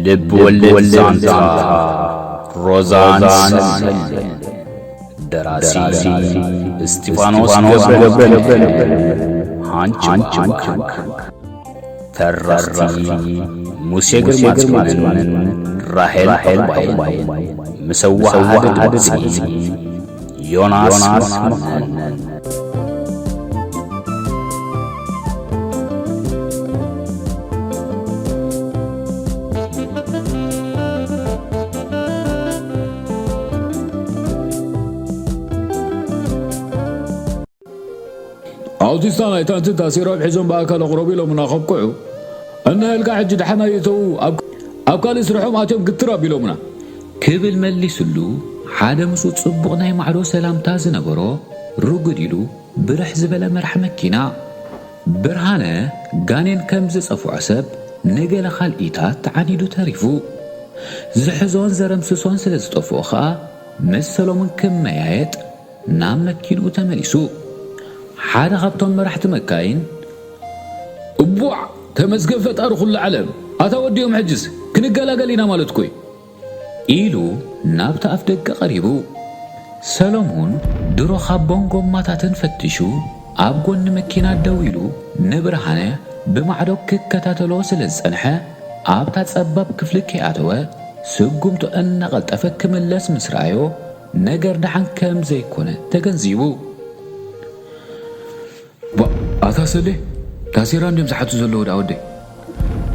ልብ ወለድ ዛንታ ሮዛን ሰልመን። ደራሲ እስጢፋኖስ ገብረ፣ ሃንች ባንክ። ተረኽቲ ሙሴ ግርማጽዮንን ራሄል ባይን። ምስ ኣወሃህዳ ድምጺ ዮናስ መኮነን። ኣውቲስታ ናይታ እንትን ታሲሮም ሒዞም ብኣካል ኣቕረቡ ኢሎምና ከብቅዑ። እንሀልካ ሕጂ ደሓን ኣይእተዉ፣ ኣብ፣ ኣብ ካልእ ስርሖም ኣትዮም ግትር ኣቢሎምና። ክብል መሊሱሉ፣ ሓደ ምስኡ ጽቡቕ ናይ ማዕዶ ሰላምታ ዝነበሮ ርጉድ ኢሉ ብርሕ ዝበለ መራሕ መኪና። ብርሃነ ጋኔን ከም ዝጸፍዖ ሰብ ንገለ ካልኢታት ተዓኒዱ ተሪፉ። ዝሕዞን ዘረምስሶን ስለ ዝጠፍኦ ኸኣ ምስ ሰሎሙን ክመያየጥ ናብ መኪንኡ ተመሊሱ። ሓደ ካብቶም መራሕቲ መካይን፣ "እቧዕ! ተመስገን ፈጣሪ ኩሉ ዓለም! ኣታ ወዲኦም ሕጅስ ክንገላገል ኢና ማለት እኮ እዩ!" ኢሉ ናብቲ ኣፍ ደገ ቀሪቡ። ሰሎሙን ድሮ ካቦን ጎማታትን ፈቲሹ ኣብ ጎኒ መኪና ደው ኢሉ ንብርሃነ ብማዕዶ ክከታተሎ ስለ ዝጸንሐ፣ ኣብታ ጸባብ ክፍሊ ከይኣተወ ስጉምቱ እናቐልጠፈ ክምለስ ምስ ረኣዮ፣ ነገር ደሓን ከም ዘይኮነ ተገንዚቡ። ባ-፣ ኣታ ሰሌ፣ ታሴራ እንድዮም ዝሓቱ ዘለዉ ደኣ ወደይ።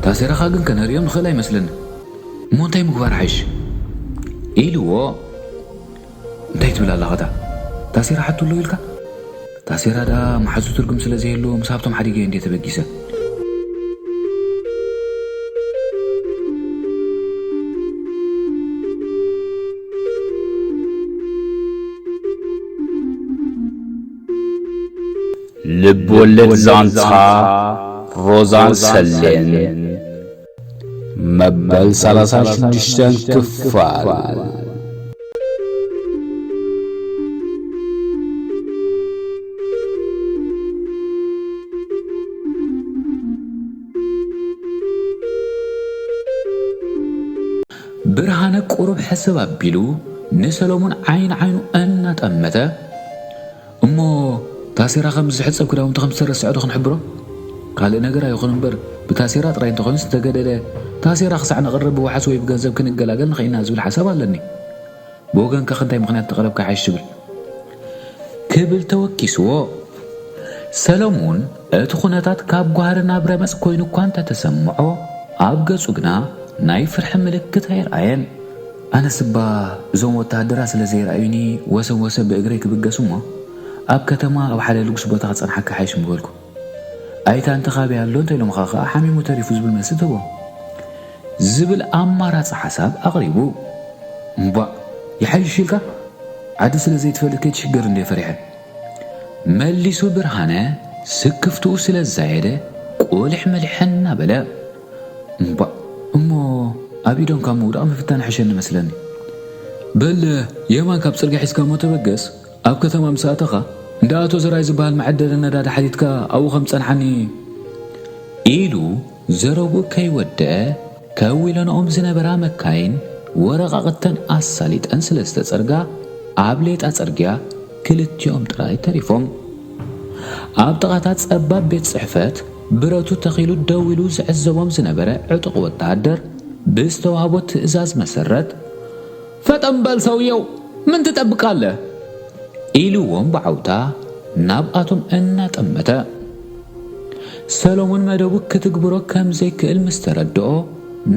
ታሴራኻ ግን ከነርእዮም ንኽእል ኣይመስለኒ። እሞ እንታይ ምግባር ሓይሽ? ኢልዎ። እንታይ ትብል ኣለኻ እታ? ታሴራ ሓቱ ኣለዉ ኢልካ? ታሴራ ደኣ መሓዙ ትርጉም ስለ ዘየለዎ ምስ ሃብቶም ሓዲገ እንድየ ተበጊሰ። ልብ ወለድ ዛንታ ሮዛን ሰሌን መበል ሰላሳ ሽዱሽተ ክፋል። ብርሃነ ቁሩብ ሕስብ ኣቢሉ ንሰሎሙን ዓይኒ ዓይኑ እናጠመተ፣ "እሞ ታሴራ ከም ዝሕጸብ ክዳውንቲ ከም ዝተረስዐ ዶ ክንሕብሮ? ካልእ ነገር ኣይኹን እምበር፣ ብታሴራ ጥራይ እንተኾይኑስ እንተገደደ፣ ታሴራ ክሳዕ ነቕርብ ብዋሕስ ወይ ብገንዘብ ክንገላገል ንኽኢልና ዝብል ሓሳብ ኣለኒ። ብወገንካ ክንታይ ምኽንያት እንተቐረብካ ይሓይሽ ትብል?" ክብል ተወኪስዎ። ሰሎሙን እቲ ኩነታት ካብ ጓህሪ ናብ ረመጽ ኮይኑ እኳ እንተተሰምዖ፣ ኣብ ገጹ ግና ናይ ፍርሒ ምልክት ኣይረኣየን። ኣነስ እባ እዞም ወተሃደራት ስለ ዘይረኣዩኒ ወሰን ወሰን ብእግረይ ክብገስ እሞ ኣብ ከተማ ኣብ ሓደ ልጉስ ቦታ ክጸንሓካ ይሓይሽ ምበልኩ። ኣይታ እንተ ካበይ ኣሎ እንተ ኢሎምኻ ከኣ ሓሚሙ ተሪፉ ዝብል መልሲ ትህቦም። ዝብል ኣማራጺ ሓሳብ ኣቕሪቡ። እምቧእ፣ ይሓይሽ ኢልካ? ዓዲ ስለ ዘይትፈልጥ ከይትሽገር እንድየ ፈሪሐ። መሊሱ ብርሃነ ስክፍትኡ ስለ ዝዛየደ ቁልሕ መልሕ እናበለ። እምቧእ፣ እሞ ኣብ ኢዶም ካብ ምውዳቕ ምፍታን ይሕሸኒ መስለኒ። በል የማን ካብ ጽርግያ ሒዝካ እሞ ተበገስ። ኣብ ከተማ ምስ ኣተኻ፣ እንዳ ኣቶ ዘርኣይ ዝበሃል መዐደሊ ነዳዲ ሓቲትካ ኣብኡ ከም ትጸንሓኒ ኢሉ ዘረብኡ ከይወደአ፣ ከዊለንኦም ዝነበራ መካይን ወረቓቕተን ኣሳሊጠን ስለ ዝተጸርጋ፣ ኣብ ሌጣ ጽርግያ ክልቲኦም ጥራይ ተሪፎም። ኣብ ጥቓ እታ ጸባብ ቤት ጽሕፈት ብረቱ ተኺሉ ደው ኢሉ ዝዕዘቦም ዝነበረ ዕጡቕ ወተሃደር ብዝተዋህቦ ትእዛዝ መሰረት፣ "ፈጠን በል ሰውየው፣ ምን ትጠብቃለህ?" ኢልዎም ብዓውታ ናብኣቶም እናጠመተ። ሰሎሙን መደቡ ክትግብሮ ከም ዘይክእል ምስ ተረድኦ፣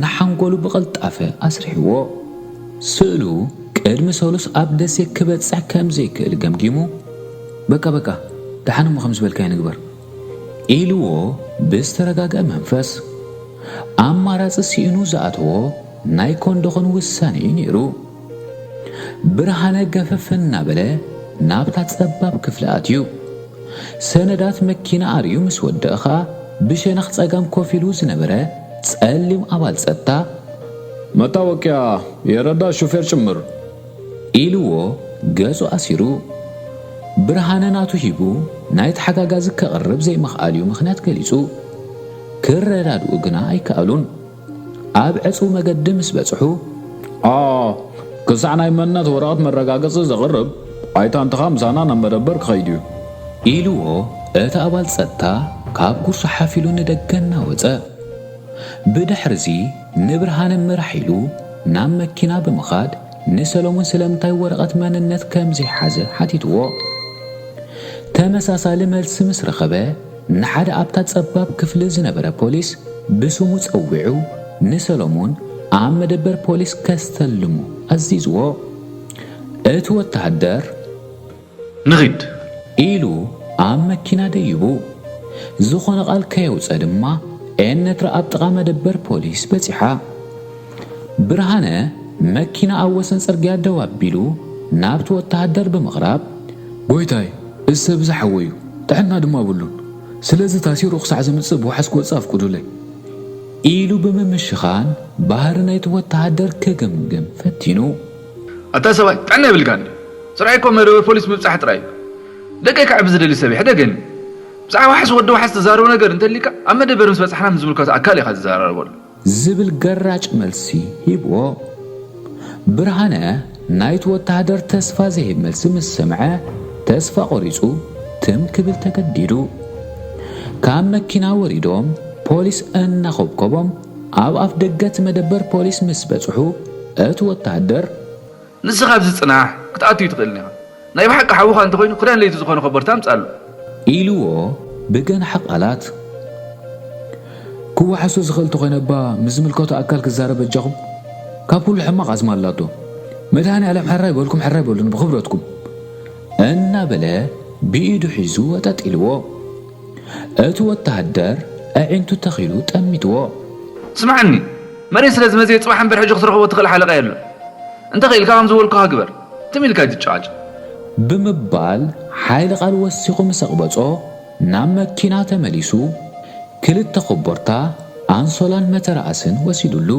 ንሓንጎሉ ብቕልጣፈ ኣስሪሕዎ። ስእሉ ቅድሚ ሰሉስ ኣብ ደሴ ክበጽሕ ከም ዘይክእል ገምጊሙ፣ "በቃ፣ በቃ፣ ደሓን እሞ ከም ዝበልካዮ ንግበር" ኢልዎ ብዝተረጋግአ መንፈስ። ኣማራጺ ስኢኑ ዝኣተዎ ናይ ኮንዶኾን ውሳኔ እዩ ነይሩ። ብርሃነ ገፈፍ እናበለ ናብታ ጸባብ ክፍሊ ኣትዩ። ሰነዳት መኪና ኣርዩ ምስ ወደአ ኸኣ ብሸነኽ ጸጋም ኮፍ ኢሉ ዝነበረ ጸሊም ኣባል ጸጥታ፣ "መታወቅያ የረዳ ሹፌር ጭምር" ኢልዎ ገጹ ኣሲሩ። ብርሃነ ናቱ ሂቡ ናይ ተሓጋጋዚ ከቕርብ ዘይምኽኣል'ዩ ምኽንያት ገሊጹ። ክረዳድኡ ግና ኣይከኣሉን። ኣብ ዕጹው መገዲ ምስ በጽሑ፣ "ኣ፣ ክሳዕ ናይ መንነት ወረቐት መረጋገጺ ዘቕርብ ኣይታንትኻ ምሳና ናብ መደበር ክኸይድ እዩ" ኢልዎ፣ እቲ ኣባል ጸጥታ ካብ ጉርሱ ሓፍ ኢሉ ንደገ እናወጸ። ብድሕርዚ ንብርሃነ ምራሕ ኢሉ ናብ መኪና ብምኻድ ንሰሎሙን ስለምንታይ ወረቐት መንነት ከም ዘይሓዘ ሓቲትዎ። ተመሳሳሊ መልሲ ምስ ረኸበ፣ ንሓደ ኣብታ ጸባብ ክፍሊ ዝነበረ ፖሊስ ብስሙ ጸዊዑ ንሰሎሙን ኣብ መደበር ፖሊስ ከስተልሙ ኣዚዝዎ። እቲ ወተሃደር፣ "ንኺድ" ኢሉ ኣብ መኪና ደይቡ። ዝኾነ ቃል ከየውጸ ድማ ኤነትራ ኣብ ጥቓ መደበር ፖሊስ በጺሓ። ብርሃነ መኪና ኣብ ወሰን ጽርግያ ደው ኣቢሉ ናብቲ ወተሃደር ብምቕራብ፣ "ጎይታይ፣ እዚ ሰብ እዚ ሓወይ እዩ፣ ጥዕና ድማ የብሉን። ስለዚ ታሲሩ ክሳዕ ዝምጽእ ብዋሕስ ክወጽእ ኣፍቅዱለይ" ኢሉ ብምምሽኻን ባህሪ ናይቲ ወተሃደር ክግምግም ፈቲኑ። "ኣታ ሰብኣይ፣ ጥዕና የብልካን ድዩ? ስራሐይ እኮ መደበር ፖሊስ ምብጻሕ ጥራይ እዩ። ደቀይ ከዕቢ ዝደሊ ሰብ እዩ፣ ሕደገኒ። ብዛዕባ ዋሕስ ወዲ ዋሕስ ትዛረቦ ነገር እንተሊካ፣ ኣብ መደበር ምስ በጻሕና ምስ ዝምልከቶ ኣካል ኢኻ ትዘራረበሉ" ዝብል ገራጭ መልሲ ሂብዎ። ብርሃነ ናይቲ ወተሃደር ተስፋ ዝህብ መልሲ ምስ ሰምዐ፣ ተስፋ ቆሪጹ ትም ክብል ተገዲዱ። ካብ መኪና ወሪዶም ፖሊስ እናኾብኮቦም ኣብ ኣፍ ደገ እቲ መደበር ፖሊስ ምስ በጽሑ፣ እቲ ወተሃደር፣ "ንስኻ ኣብዚ ጽናሕ፣ ክትኣቱ ኣይትኽእልን ኢኻ። ናይ ብሓቂ ሓውኻ እንተኾይኑ ክዳን ለይቲ ዝኾነ ኮቦርታ ኣምጽኣሉ" ኢልዎ ብገንሒ ቃላት። "ክወሓሶ ዝኽእል እንተኾይነ እባ ምስ ዝምልከቶ ኣካል ክዛረብ በጃኹም። ካብ ኩሉ ሕማቕ ኣዝማ ኣላቶ። መድሃኔ ዓለም ሕራይ በልኩም ሕራይ በሉኒ ብኽብረትኩም" እናበለ ብኢዱ ሒዙ ወጠጥ ኢልዎ። እቲ ወተሃደር ኣዒንቱ ተኺሉ ጠሚትዎ። "ስምዓኒ፣ መሬት ስለ ዝመዝየ ጽባሕ እምበር ሕጂ ክትረኽቦ ትኽእል ሓለቓ የሎን። እንተኽኢልካ ከም ዝበልኩኻ ግበር። ትም ኢልካ ኣይትጨቓጨቕ" ብምባል ሓይሊ ቃል ወሲኹ ምስ ኣቕበጾ፣ ናብ መኪና ተመሊሱ ክልተ ኮቦርታ፣ ኣንሶላን መተርኣስን ወሲዱሉ።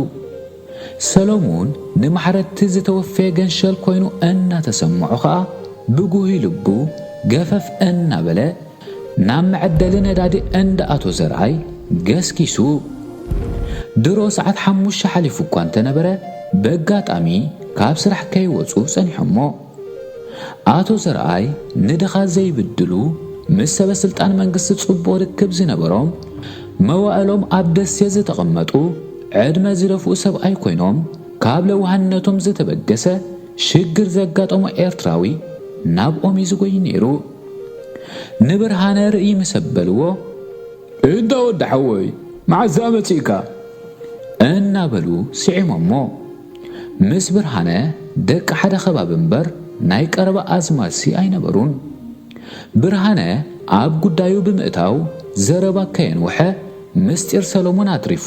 ሰሎሙን ንማሕረድቲ ዝተወፈየ ገንሸል ኮይኑ እናተሰምዖ ኸኣ ብጉሂ ልቡ ገፈፍ እናበለ ናብ መዐደሊ ነዳዲ እንዳ ኣቶ ዘርኣይ ገስጊሱ። ድሮ ሰዓት ሓሙሽተ ሓሊፉ እኳ እንተነበረ፣ በጋጣሚ ካብ ስራሕ ከይወጹ ጸኒሖሞ። ኣቶ ዘርኣይ ንድኻ ዘይብድሉ፣ ምስ ሰበ ስልጣን መንግስቲ ጽቡቕ ርክብ ዝነበሮም፣ መዋእሎም ኣብ ደሴ ዝተቐመጡ፣ ዕድመ ዝደፍኡ ሰብኣይ ኮይኖም፣ ካብ ለዋህነቶም ዝተበገሰ ሽግር ዘጋጠሞ ኤርትራዊ ናብኦም እዩ ዝጎይ ነይሩ። ንብርሃነ ርእይ ምስ ኣበልዎ፣ "እንዳ ወዲ ሓወይ፣ መዓዝ ደኣ መጺእካ?" እናበሉ ስዒሞሞ። ምስ ብርሃነ ደቂ ሓደ ከባቢ እምበር ናይ ቀረባ ኣዝማድሲ ኣይነበሩን። ብርሃነ ኣብ ጉዳዩ ብምእታው ዘረባ ከየንውሐ ምስጢር ሰሎሞን ኣትሪፉ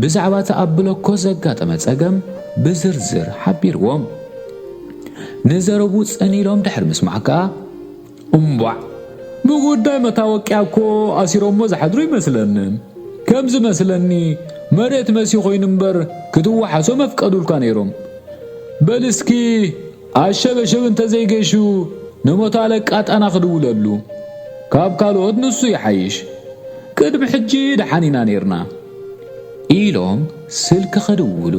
ብዛዕባ እቲ ኣብ ብለኮ ዘጋጠመ ጸገም ብዝርዝር ሓቢርዎም። ንዘረቡ ጽን ኢሎም ድሕሪ ምስማዕ ከኣ፣ "እምቧዕ፣ ብጉዳይ መታወቅያ እኮ ኣሲሮሞ ዝሓድሩ ይመስለንን። ከም ዝመስለኒ መሬት መሲ ኮይኑ እምበር ክትወሓሶ መፍቀዱልካ ነይሮም። በል እስኪ ኣሸበሸብ እንተዘይገሹ ንመቶ ኣለቃ ጣና ክድውለሉ። ካብ ካልኦት ንሱ ይሓይሽ። ቅድሚ ሕጂ ደሓን ኢና ነይርና" ኢሎም ስልኪ ክድውሉ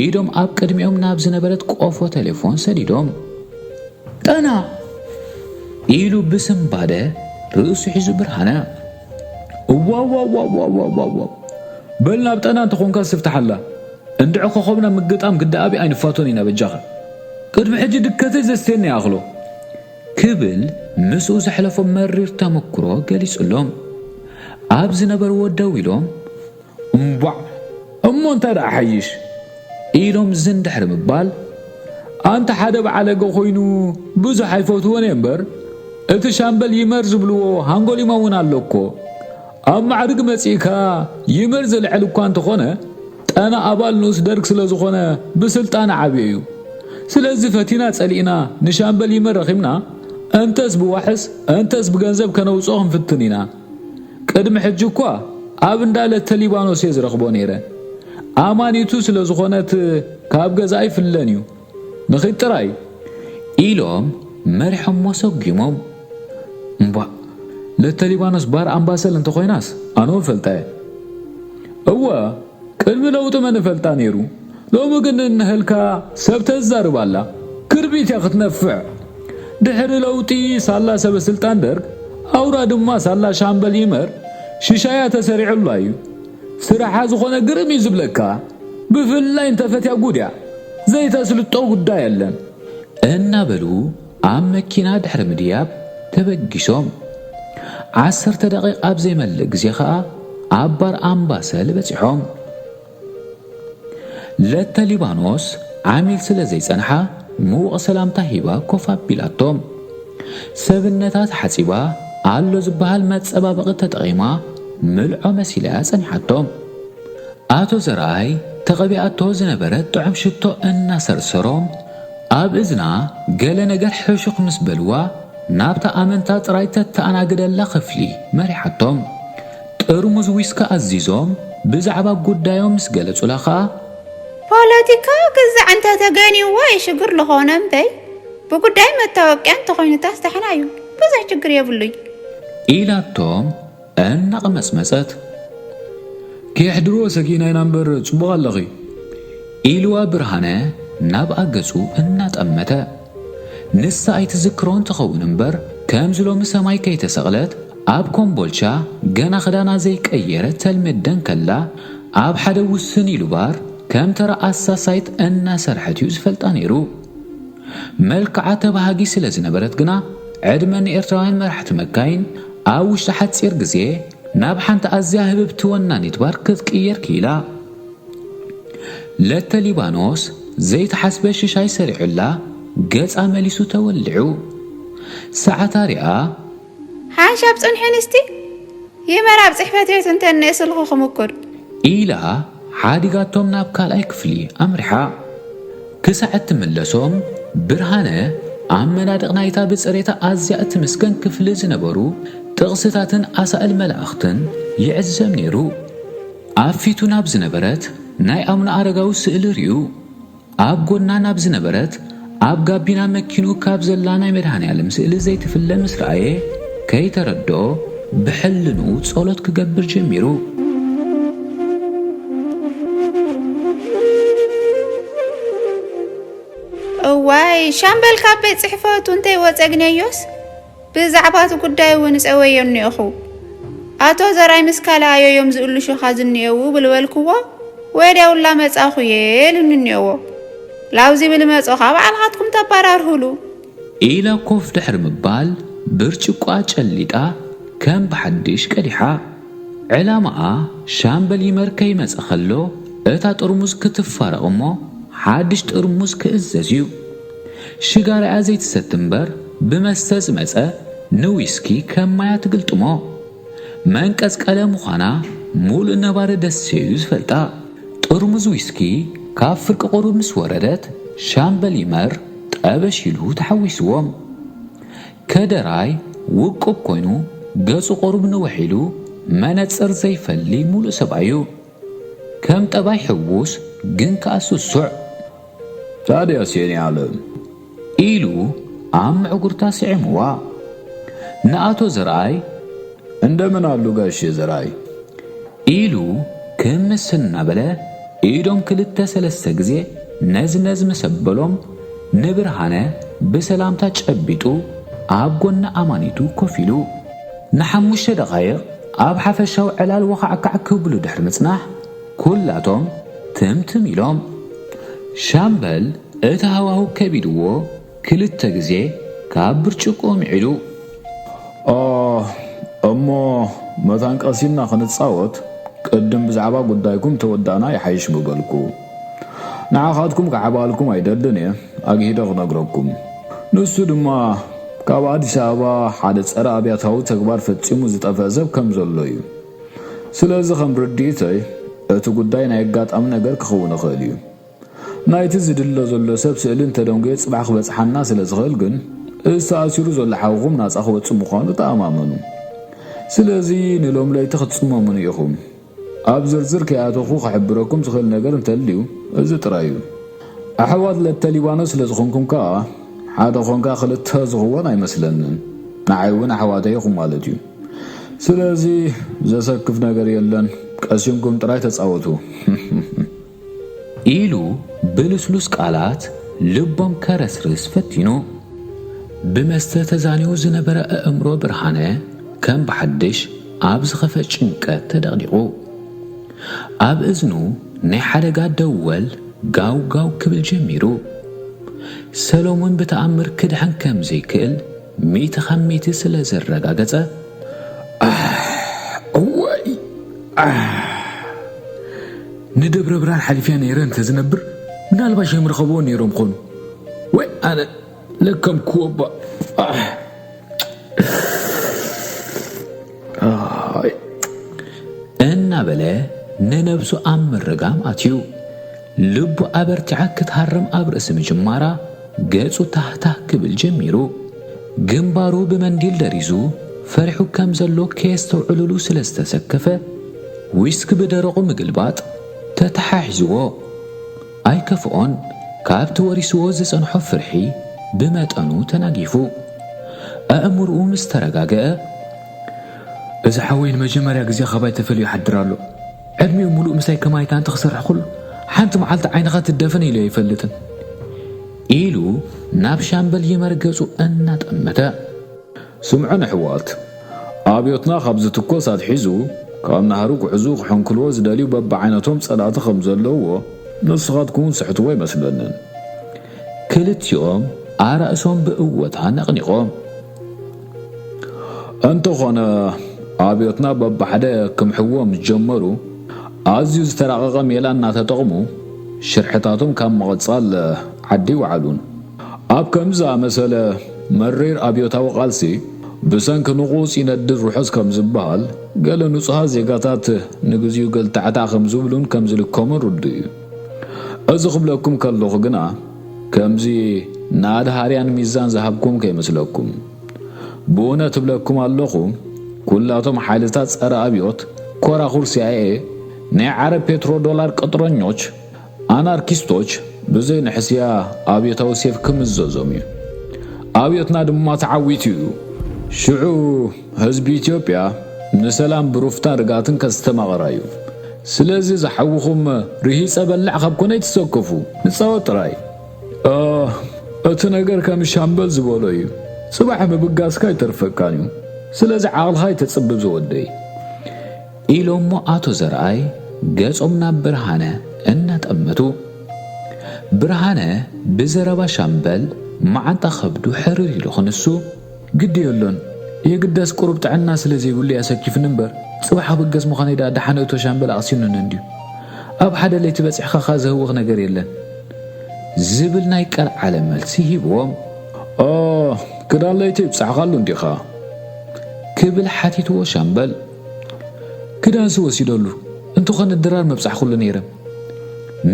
ኢዶም ኣብ ቅድሚኦም ናብ ዝነበረት ቆፎ ቴሌፎን ሰዲዶም። "ጣና!" ኢሉ ብስንባደ ርእሱ ሒዙ ብርሃነ። "እዋዋዋዋዋዋዋ! በል ናብ ጣና እንተኾንካ ስፍትሓላ። እንድዒ ኮኾብና ምግጣም ግዲ ኣቢ ኣይንፋቶን ኢና በጃኻ። ቅድሚ ሕጂ ድከተይ ዘስትየኒ ይኣኽሎ" ክብል ምስኡ ዘሕለፎ መሪር ተመክሮ ገሊጹሎም። ኣብ ዝነበርዎ ደው ኢሎም፣ "እምቧዕ፣ እሞ እንታይ ደኣ ሓይሽ?" ኢሎም ዝን ድሕሪ ምባል፣ "ኣንታ ሓደ በዓለገ ኮይኑ ብዙሕ ኣይፈትዎን እየ እምበር፣ እቲ ሻምበል ይመር ዝብልዎ ሃንጎሊማ እውን ኣሎ እኮ። ኣብ ማዕርግ መጺእካ ይመር ዝልዕል እኳ እንተኾነ፣ ጠና ኣባል ንኡስ ደርግ ስለ ዝኾነ ብስልጣን ዓብዩ እዩ። ስለዚ ፈቲና ጸሊእና ንሻምበል ይመር ረኺብና፣ እንተስ ብዋሕስ እንተስ ብገንዘብ ከነውጽኦ ክንፍትን ኢና። ቅድሚ ሕጂ እኳ ኣብ እንዳ ለተ ሊባኖስ እየ ዝረኽቦ ነይረ። ኣማኒቱ ስለ ዝኾነት ካብ ገዛ ኣይፍለን እዩ። ንኺድ ጥራይ" ኢሎም መሪሖሞ ሰጒሞም። "እምቧእ፣ ለተ ሊባኖስ ባር ኣምባሰል እንተኾይናስ ኣነ እውን ፈልጣ እየ። እወ፣ ቅድሚ ለውጢ መን እፈልጣ ነይሩ? ሎሚ ግን እንሀልካ ሰብ ተዛርብ ኣላ። ክርቢት እያ ክትነፍዕ። ድሕሪ ለውጢ ሳላ ሰበ ስልጣን ደርግ፣ ኣውራ ድማ ሳላ ሻምበል ይመር ሽሻያ ተሰሪዑላ እዩ። ስራሓ ዝኾነ ግርም እዩ ዝብለካ። ብፍላይ እንተፈትያ ጉድ እያ። ዘይተስልጦ ጉዳይ የለን። እናበሉ ኣብ መኪና ድሕሪ ምድያብ ተበጊሶም። ዓሰርተ ደቂቕ ኣብ ዘይመልእ ግዜ ኸኣ ኣብ ባር ኣምባሰል በጺሖም። ለተ ሊባኖስ ዓሚል ስለ ዘይጸንሓ፣ ምዉቕ ሰላምታ ሂባ ኮፍ ኣቢላቶም። ሰብነታ ተሓጺባ፣ ኣሎ ዝበሃል መጸባበቒ ተጠቒማ፣ ምልዖ መሲላ እያ ጸኒሓቶም። ኣቶ ዘርኣይ ተቐቢኣቶ ዝነበረት ጥዑም ሽቶ እናሰርሰሮም፣ ኣብ እዝና ገለ ነገር ሕሹኽ ምስ በልዋ፣ ናብታ ኣመንታ ጥራይ ተተኣናግደላ ክፍሊ መሪሓቶም። ጥርሙዝ ዊስኪ ኣዚዞም ብዛዕባ ጉዳዮም ምስ ገለጹላ ኸኣ፣ ፖለቲካ ግዛዕ እንተ ተገንይዎ እዩ ሽግር ልኾነ እምበይ፣ ብጉዳይ መታወቅያ እንተኾይኑታስ ደሕና እዩ፣ ብዙሕ ችግር የብሉይ። ኢላቶም እናቐመጽመጸት። ከየሕድርዎ ሰጊእና ኢና እምበር ጽቡቕ ኣለኺ። ኢልዋ ብርሃነ ናብኣ ገጹ እናጠመተ። ንሳ ኣይትዝክሮን ትኸውን እምበር፣ ከምዚ ሎሚ ሰማይ ከይተሰቕለት፣ ኣብ ኮምቦልቻ ገና ክዳና ዘይቀየረት ተልምደን ከላ፣ ኣብ ሓደ ውስን ኢሉ ባር ከም ተራ ኣሳሳይት እናሰርሐት እዩ ዝፈልጣ ነይሩ። መልክዓ ተባሃጊ ስለ ዝነበረት ግና፣ ዕድመ ንኤርትራውያን መራሕቲ መካይን ኣብ ውሽጢ ሓጺር ግዜ ናብ ሓንቲ ኣዝያ ህብብቲ ወናኒት ባር ክትቅየር ክኢላ። ለተ ሊባኖስ ዘይተሓስበ ሽሻይ ሰሪዑላ፣ ገጻ መሊሱ ተወሊዑ። ሰዓታ ሪኣ፣ ሓንሻብ ጽንሒ ንስቲ፣ ይመር ኣብ ጽሕፈት ቤት እንተ እኒኤ ስልኹ ክምኩር። ኢላ ሓዲጋቶም ናብ ካልኣይ ክፍሊ ኣምሪሓ። ክሳዕ እትምለሶም፣ ብርሃነ ኣብ መናድቕ ናይታ ብጽሬታ ኣዝያ እትምስገን ክፍሊ ዝነበሩ ጥቕስታትን ኣሳእል መላእኽትን ይዕዘብ ነይሩ። ኣብ ፊቱ ናብ ዝነበረት ናይ ኣቡነ ኣረጋዊ ስእሊ ርእዩ፣ ኣብ ጎና ናብ ዝነበረት ኣብ ጋቢና መኪኑ ካብ ዘላ ናይ መድሃኔ ዓለም ስእሊ ዘይትፍለ ምስ ረኣየ፣ ከይተረድኦ ብሕልንኡ ጸሎት ክገብር ጀሚሩ። እዋይ፣ ሻምበል ካብ ቤት ጽሕፈቱ እንተይወጸ ግነዮስ፣ ብዛዕባ እቲ ጉዳይ እውን ጸወዮ እኒኦኹ። ኣቶ ዘርኣይ ምስ ካልኣዮ እዮም ዝእልሹኻ ዝኒኤዉ ብልበልክዎ፣ ወዲያውላ መጻኹ እየ ኢሉኒ እኒኦዎ። ላብዚ ብልመጾኻ ባዕልኻትኩም ተባራርሁሉ። ኢላ ኮፍ ድሕሪ ምባል፣ ብርጭቆኣ ጨሊጣ ከም ብሓድሽ ቀዲሓ። ዕላማኣ ሻምበል ይመር ከይመጸ ከሎ፣ እታ ጥርሙዝ ክትፋረቕ እሞ፣ ሓድሽ ጥርሙዝ ክእዘዝ እዩ። ሽጋራኣ ዘይትሰቲ እምበር፣ ብመስተ ዝመጸ ንዊስኪ ከም ማያ ትግልጥሞ። መንቀጽቀለ ምዃና ሙሉእ ነባሪ ደሴ እዩ ዝፈልጣ። ጥርሙዝ ዊስኪ ካብ ፍርቂ ቁሩብ ምስ ወረደት፣ ሻምበል ይመር ጠበሽ ኢሉ ተሓዊስዎም። ከደራይ ውቁብ ኮይኑ፣ ገጹ ቁሩብ ንውሕ ኢሉ፣ መነጽር ዘይፈሊ ሙሉእ ሰብኣይ እዩ። ከም ጠባይ ሕዉስ፣ ግን ከኣ ስሱዕ። ታድያስ የኔ ዓለም፣ ኢሉ ኣብ ምዕጉርታ ስዒምዋ። ንኣቶ ዘርኣይ፣ እንደምን ኣሉ ጋሼ ዘርኣይ? ኢሉ ክምስ እናበለ ኢዶም ክልተ ሰለስተ ግዜ ነዝነዝ ምስ ኣበሎም፣ ንብርሃነ ብሰላምታ ጨቢጡ ኣብ ጎኒ ኣማኒቱ ኮፍ ኢሉ። ንሓሙሽተ ደቓይቕ ኣብ ሓፈሻዊ ዕላል ወኻዕካዕ ክብሉ ድሕሪ ምጽናሕ፣ ኩላቶም ትምትም ኢሎም። ሻምበል እቲ ሃዋህው ከቢድዎ ክልተ ግዜ ካብ ብርጭቆ ምዒዱ። ኦ፣ እሞ መታን ቀሲንና ክንጻወት፣ ቅድም ብዛዕባ ጉዳይኩም ተወዳእና ይሓይሽ ምበልኩ። ንዓኻትኩም ክዓብኣልኩም ኣይደልን እየ፣ ኣግሂደ ክነግረኩም። ንሱ ድማ ካብ ኣዲስ ኣበባ ሓደ ጸረ ኣብያታዊ ተግባር ፈጺሙ ዝጠፍአ ሰብ ከም ዘሎ እዩ። ስለዚ ከም ርድኢተይ፣ እቲ ጉዳይ ናይ ኣጋጣሚ ነገር ክኸውን ይኽእል እዩ። ናይቲ ዝድለ ዘሎ ሰብ ስእሊ እንተደንጉየ ጽባሕ ክበጽሓና ስለ ዝኽእል ግን፣ እዚ ተኣሲሩ ዘሎ ሓውኹም ናጻ ክወጽእ ምዃኑ ተኣማመኑ። ስለዚ ንሎም ለይቲ ክትጽመሙኒ ኢኹም። ኣብ ዝርዝር ከይኣተኹ ክሕብረኩም ዝኽእል ነገር እንተልዩ፣ እዚ ጥራይ እዩ። ኣሕዋት ለተ ሊባኖስ ስለ ዝኾንኩም ከኣ፣ ሓደ ኾንካ ክልተ ዝኽወን ኣይመስለንን። ንዓይ እውን ኣሕዋተይ ኢኹም ማለት እዩ። ስለዚ ዘሰክፍ ነገር የለን። ቀሲንኩም ጥራይ ተጻወቱ። ኢሉ ብልስሉስ ቃላት ልቦም ከረስርስ ፈቲኑ። ብመስተ ተዛንዩ ዝነበረ ኣእምሮ ብርሃነ ከም ብሓድሽ ኣብ ዝኸፈ ጭንቀት ተደቕዲቑ። ኣብ እዝኑ ናይ ሓደጋ ደወል ጋው ጋው ክብል ጀሚሩ። ሰሎሞን ብተኣምር ክድሕን ከም ዘይክእል ሚእቲ ካብ ሚእቲ ስለ ዘረጋገጸ፣ "ኣሕ፣ እዋይ፣ ኣሕ፣ ንደብረ ብርሃን ሓሊፍያ ነይረ እንተ ዝነብር፣ ምናልባሽ ኣይምረኸብዎ ነይሮም ኾኑ። ወይ ኣነ ለከምክዎ እባ። ኣሕ፣ ኣይ." እናበለ ንነብሱ ኣብ ምርጋም ኣትዩ። ልቡ ኣበርቲዓ ክትሃርም ኣብ ርእሲ ምጅማራ፣ ገጹ ታህታህ ክብል ጀሚሩ። ግንባሩ ብመንዲል ደሪዙ፣ ፈሪሑ ከም ዘሎ ከየስተውዕሉሉ ስለ ዝተሰከፈ፣ ዊስኪ ብደረቑ ምግልባጥ ተተሓሒዝዎ። ኣይከፍኦን፣ ካብቲ ወሪስዎ ዝጸንሖ ፍርሒ ብመጠኑ ተናጊፉ። ኣእምሮኡ ምስ ተረጋግአ፣ "እዚ ሓወይ ንመጀመርያ ግዜ ካባይ ተፈልዩ ይሓድር ኣሎ። ዕድሚኡ ሙሉእ ምሳይ ከማይ ታንቲ ክሰርሕ ከሎ፣ ሓንቲ መዓልቲ ዓይንኻ ትደፈን ኢሉ ኣይፈልጥን" ኢሉ ናብ ሻምበል ይመር ገጹ እናጠመተ፣ "ስምዑን ኣሕዋት፣ ኣብዮትና ካብ ዝትኮስ ኣትሒዙ፣ ካብ ናህሪ ጉዕዙ ክሕንክልዎ ዝደልዩ በብዓይነቶም ጸላእቲ ከም ዘለውዎ ንስኻትኩም እውን ስሕትዎ ኣይመስለንን።" ክልቲኦም ኣራእሶም ብእወታ ነቕኒቖም። እንተኾነ፣ ኣብዮትና በብሓደ ክምሕዎ ምስ ጀመሩ፣ ኣዝዩ ዝተራቐቐ ሜላ እናተጠቕሙ፣ ሽርሕታቶም ካብ ምቕጻል ዓዲ ይወዓሉን። ኣብ ከምዚ ዝኣመሰለ መሪር ኣብዮታዊ ቃልሲ፣ ብሰንኪ ንቑጽ ይነድድ ርሑስ ከም ዝበሃል፣ ገለ ንጹሃት ዜጋታት ንግዚኡ ገልታዕታዕ ከም ዝብሉን ከም ዝልከሙን ርዱእ እዩ። እዚ ክብለኩም ከለኹ ግና፣ ከምዚ ንኣድሃርያን ሚዛን ዝሃብኩም ከይመስለኩም። ብእውነት እብለኩም ኣለኹ፣ ኩላቶም ሓይልታት ጸረ ኣብዮት፣ ኮራኹር ሲ ኣይ ኤ፣ ናይ ዓረብ ፔትሮ ዶላር ቅጥረኞች፣ ኣናርኪስቶች፣ ብዘይ ንሕስያ ኣብዮታዊ ሴፍ ክምዘዞም እዩ። ኣብዮትና ድማ ተዓዊቱ እዩ። ሽዑ ህዝቢ ኢትዮጵያ ንሰላም ብሩፍታ ርግኣትን ከስተማቕራ እዩ። ስለዚ ዝሓውኹም ርሂጸ በላዕ ካብ ኮነ ኣይትሰከፉ። ንጻወት ጥራይ። እ፣ እቲ ነገር ከም ሻምበል ዝበሎ እዩ። ጽባሕ ምብጋስካ ኣይተርፈካን እዩ። ስለዚ ዓቕልኻ ኣይተጽብብ ዝወደይ። ኢሎሞ ኣቶ ዘርኣይ ገጾም ናብ ብርሃነ እናጠመቱ። ብርሃነ ብዘረባ ሻምበል መዓንጣ ከብዱ ሕርር ኢሉ ክንሱ፣ "ግዲ የሎን፣ የግዳስ ቁሩብ ጥዕና ስለ ዘይብሉ እያ ሰኪፍኒ እምበር፣ ጽባሕ ክብገስ ምዃነይ ደኣ ደሓን እቶ ሻምበል ኣቕሲኑኒ እንድዩ። ኣብ ሓደ ለይቲ በጺሕካ ከኣ ዘህውኽ ነገር የለን" ዝብል ናይ ቀልዓለም መልሲ ሂብዎም። "ኦ፣ ክዳን ለይቲ ይብጻሕካሉ እንዲኻ?" ክብል ሓቲትዎ ሻምበል። "ክዳንሲ ወሲደሉ፣ እንተኾነ ድራር መብጻሕኩሉ ነይረ"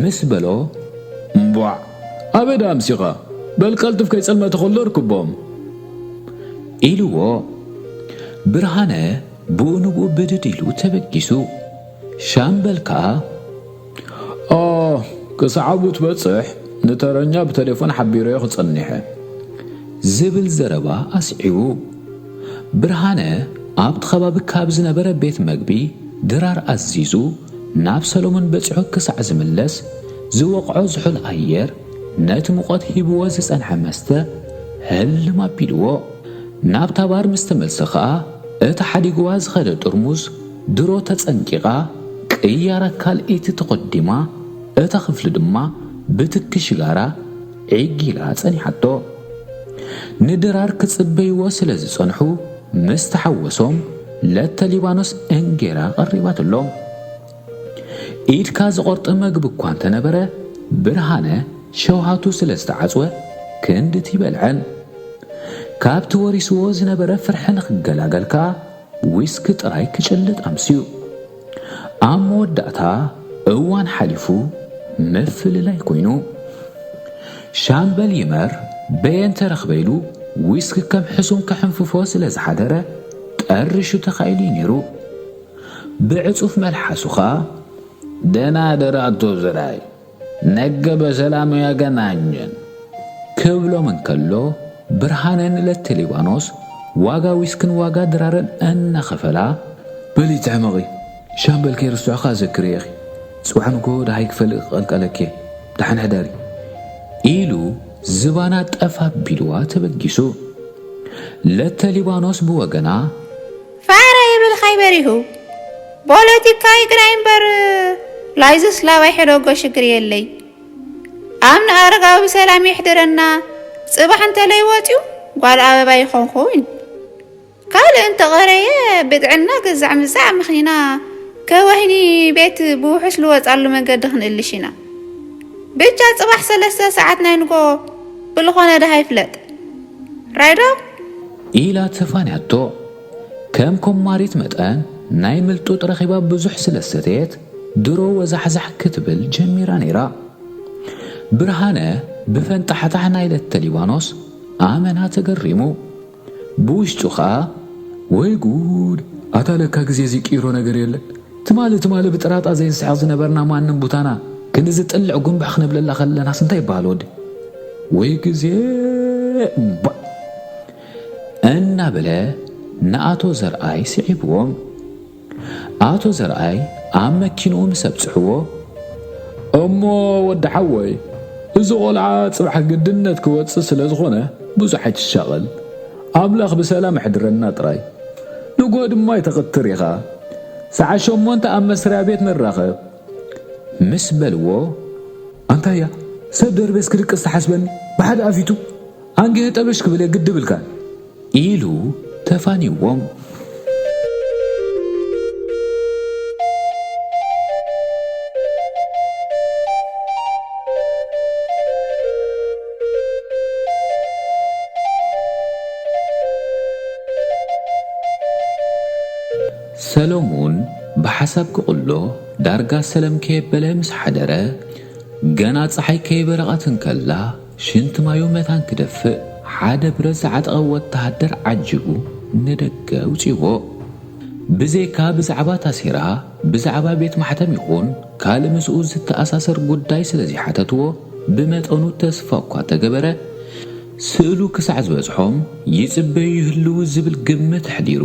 ምስ በሎ፣ "እምቧዕ፣ ኣበይ ደኣ ኣምሲኻ? በል ቀልጥፍ ከይጸልመተ ከሎ እርክቦም" ኢልዎ። ብርሃነ ብኡ ንብኡ ብድድ ኢሉ ተበጊሱ። ሻምበል ከኣ፣ "ኦ፣ ክሳዕ ኣብኡ ትበጽሕ ንተረኛ ብተሌፎን ሓቢረዮ ክጸኒሐ" ዝብል ዘረባ ኣስዒቡ። ብርሃነ ኣብቲ ከባቢ ካብ ዝነበረ ቤት መግቢ ድራር ኣዚዙ ናብ ሰሎሞን በጺሑ ክሳዕ ዝምለስ ዝወቕዖ ዝሑል ኣየር ነቲ ሙቐት ሂብዎ ዝጸንሐ መስተ ህልም ኣቢልዎ። ናብታ ባር ምስ ተመልሰ ኸኣ እታ ሓዲግዋ ዝኸደ ጥርሙዝ ድሮ ተጸንቂቓ ቅያራ ካልኣይቲ ተቖዲማ፣ እታ ክፍሊ ድማ ብትኪ ሽጋራ ዒግ ኢላ ጸኒሓቶ። ንድራር ክጽበይዎ ስለ ዝጸንሑ ምስ ተሓወሶም ለተ ሊባኖስ እንጌራ ቀሪባትሎም። ኢድካ ዝቖርጥ መግቢ እኳ እንተነበረ ብርሃነ ሸውሃቱ ስለ ዝተዓጽወ ክንድቲ ይበልዐን። ካብቲ ወሪስዎ ዝነበረ ፍርሒ ንኽገላገል ከኣ ዊስኪ ጥራይ ክጭልጥ ኣምስዩ። ኣብ መወዳእታ እዋን ሓሊፉ ምፍልላይ ኮይኑ። ሻምበል ይመር በየን ተረኽበ ኢሉ ዊስኪ ከም ሕሱም ክሕንፍፎ ስለ ዝሓደረ ጠሪሹ ተኻኢሉ እዩ ነይሩ። ብዕጹፍ መልሓሱ ኸኣ፣ "ደህና እደር ኣቶ ዘርኣይ፣ ነገ በሰላም ያገናኘን" ክብሎም እንከሎ፣ ብርሃነ ንለተ ሊባኖስ ዋጋ ዊስክን ዋጋ ድራርን እናኸፈላ፣ "በሊ ትሕመቒ፣ ሻምበል ከይርስዑኻ ዘክርዮ ኢኺ። ጽባሕ ንግሆ ደሃይ ክፈልእ ክቐልቀለኪ። ደሓን ሕደሪ። ኢሉ ዝባና ጠፍ ኣቢልዋ ተበጊሱ። ለተ ሊባኖስ ብወገና፣ ፋራ ይብል ካይ በሪሁ። ፖለቲካ ይቅናይ እምበር ላይዝስ ላባይ ሕደጎ ሽግር የለይ። ኣምነ ኣረጋዊ ብሰላም ይሕድረና። ጽባሕ እንተለይ ወጺኡ ጓል ኣበባ ይኾንኩን። ካልእ እንተቐረየ ብጥዕና ገዛዕ ምዛዕ ምኽኒና ከወህኒ ቤት ብውሑስ ልወጻሉ መንገዲ ክንእልሽ ኢና። ብቻ ጽባሕ ሰለስተ ሰዓት ናይ ንጎ ብልኾነ ደሃ ይፍለጥ። ራይዶ? ኢላ ተፋንያቶ። ከም ኮማሪት መጠን ናይ ምልጡጥ ረኺባ ብዙሕ ስለ ሰተየት ድሮ ወዛሕዛሕ ክትብል ጀሚራ ነይራ። ብርሃነ ብፈንጣሕጣሕ ናይ ለተ ሊባኖስ ኣመና ተገሪሙ። ብውሽጡ ኸኣ፣ "ወይ ጉድ! ኣታ ለካ ግዜ እዚ ቅይሮ ነገር የለን። ትማሊ ትማሊ ብጥራጣ ዘይንስሕቕ ዝነበርና ማንም ቡታና ክንድዚ ጥልዕ ጉንብሕ ክነብለላ ከለናስ እንታይ ይበሃል ወዲ? ወይ ግዜ እምባ!" እናበለ ንኣቶ ዘርኣይ ስዒብዎም። ኣቶ ዘርኣይ ኣብ መኪንኡ ምስ ኣብጽሕዎ፣ "እሞ ወዲ ሓወይ፣ እዚ ቖልዓ ጽባሕ ግድነት ክወጽእ ስለ ዝኾነ ብዙሕ ኣይትሻቐል። ኣምላኽ ብሰላም ኣሕድረና ጥራይ። ንግሆ ድማ ኣይተቐትር ኢኻ። ሰዓት ሸሞንተ ኣብ መስርያ ቤት ንራኸብ" ምስ በልዎ፣ "ኣንታያ ሰብ ደርቤስ ክድቅስ ተሓስበኒ ብሓደ ኣፊቱ ኣንጌ ጠበሽ ክብል እየ ግድብልካ" ኢሉ ተፋንይዎም። ሰሎሙን ብሓሳብ ክቕሎ ዳርጋ ሰለም ከየበለ ምስ ሓደረ፣ ገና ጸሓይ ከይበረቐት እንከላ፣ ሽንቲ ማዩ መታን ክደፍእ፣ ሓደ ብረት ዝዓጠቐ ወተሃደር ዓጂቡ ንደገ ኣውጺዎ። ብዘይካ ብዛዕባ ታሴራ፣ ብዛዕባ ቤት ማሕተም ይኹን ካልእ ምስኡ ዝተኣሳሰር ጉዳይ ስለ ዘይሓተትዎ፣ ብመጠኑ ተስፋ እኳ ተገበረ፣ ስእሉ ክሳዕ ዝበጽሖም ይጽበዩ ይህልዉ ዝብል ግምት ኣሕዲሩ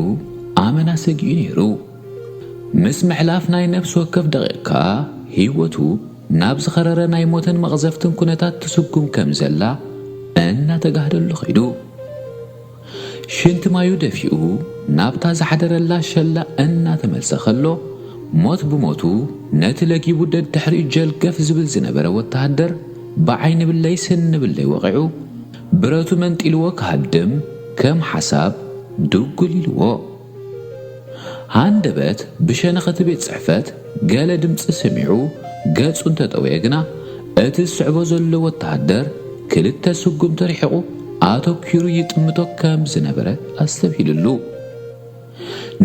ኣመና ሰጊኡ ነይሩ። ምስ ምሕላፍ ናይ ነፍሲ ወከፍ ደቂቕ ከኣ ህይወቱ ናብ ዝኸረረ ናይ ሞትን መቕዘፍትን ኩነታት ትስጉም ከም ዘላ እናተጋህደሉ ኸይዱ። ሽንቲ ማዩ ደፊኡ ናብታ ዝሓደረላ ሸላ እናተመልሰ ኸሎ፣ ሞት ብሞቱ ነቲ ለጊቡ ደድሕሪኡ ጀልገፍ ዝብል ዝነበረ ወተሃደር ብዓይኒ ብለይ ስኒ ብለይ ወቒዑ፣ ብረቱ መንጢልዎ ክሃድም ከም ሓሳብ ድጉል ኢልዎ። ሃንደበት ብሸነኽ እቲ ቤት ጽሕፈት ገለ ድምጺ ሰሚዑ ገጹ እንተጠወየ ግና፣ እቲ ዝስዕቦ ዘሎ ወተሃደር ክልተ ስጉምቲ ርሒቑ ኣተኲሩ ይጥምቶ ከም ዝነበረ ኣስተብሂልሉ።